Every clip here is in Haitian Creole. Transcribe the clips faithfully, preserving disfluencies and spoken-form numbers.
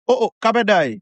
Oh, oh, Kapèday.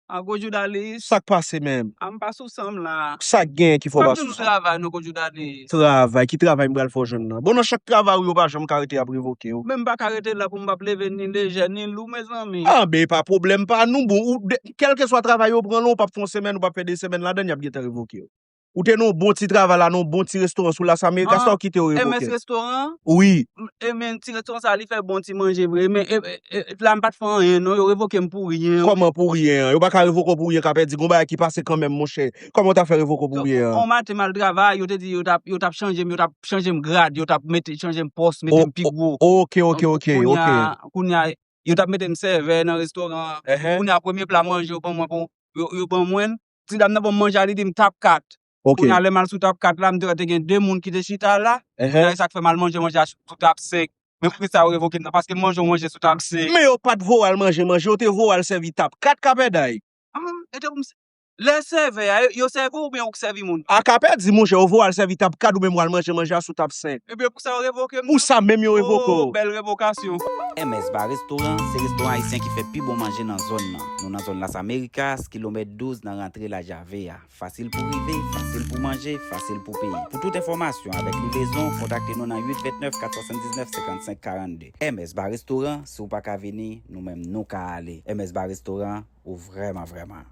An gwo joudalis. Sa k pase menm? A m pa sou san m la. Sa k genyen ki fè w Fòk pa di sou nou san? Travay nou gwo joudalis. Travay, ki travay m pral fè w jwenn nan? Bon, nan chak travay ou yo pa janm ka rete ap revoke w. Men m pa ka rete la pou m p ap leve ni lejè ni lou mezanmi. Anben pa pwoblèm pa nou, bon, ou de- kèlkeswa travay yo pran lan, ou p ap fè yon semèn, ou p ap fè de semèn ladan, y ap gentan revoke w. Ou te nan yon bon ti travay la, nan yon bon ti restoran sou Las Americas, sa w kite yo revoke? M S restoran? Wi. E men ti restoran sa li fè bon ti manje vre, men e, e, e, la m pa t fè anyen non, yo revoke m pou ryen. Kòman pou ryen? Yo pa ka revoke w pou ryen, Kapèdi, gon bagay ki pase kanmenm, monchè. Kòman w ta fè revoke w pou ryen? On maten m al travay, yo te di yo t ap, yo t ap chanje m, yo t ap chanje m grad, yo t ap mete, chanje m pòs, mete m pi gwo. Ok, ok, ok, ok. Kounye a, yo t ap mete m sèvè nan restoran an. Kounye a premye pla manje yo ban mwen, bon, yo, yo ban mwen. Ti dam nan ban m manje a, li di m tap kat. Ok. Kounye a lè m al sou tap kat la, m te wè te gen de moun ki te chita la. Kounye a sa k fè m al manje manje a sou tap senk. Men poukisa yo revoke m nan? Paske m manje yon manje sou tap senk. Men yo pa t voye w al manje manje, yo te voye w al sèvi tap kat, Kapèday. Ah, e te pou m s- Lè sèvè a, yo, yo sèvi w oubyen ou k sèvi moun? A Kapèdi, monchè, yo voye w al sèvi tap kat ou menm w al manje manje a sou tap senk. Ebyen poukisa yo revoke m Pou nan? Sa menm yo revoke Oh, w. Bèl revokasyon. M S Bar Restoran se restoran ayisyen ki fè pi bon manje nan zòn nan. Nou nan zòn Las Americas, kilomèt douz nan rantre Lajave a. Fasil pou rive, fasil pou manje, fasil pou peye. Pou tout enfòmasyon avèk livrezon, kontakte nou nan uit vennèf kat san sèt diznèf senkannsenk karannde. M S Bar Restoran, si w pa ka vini, nou menm nou ka ale. M S Bar Restoran, ou vrèman, vrèman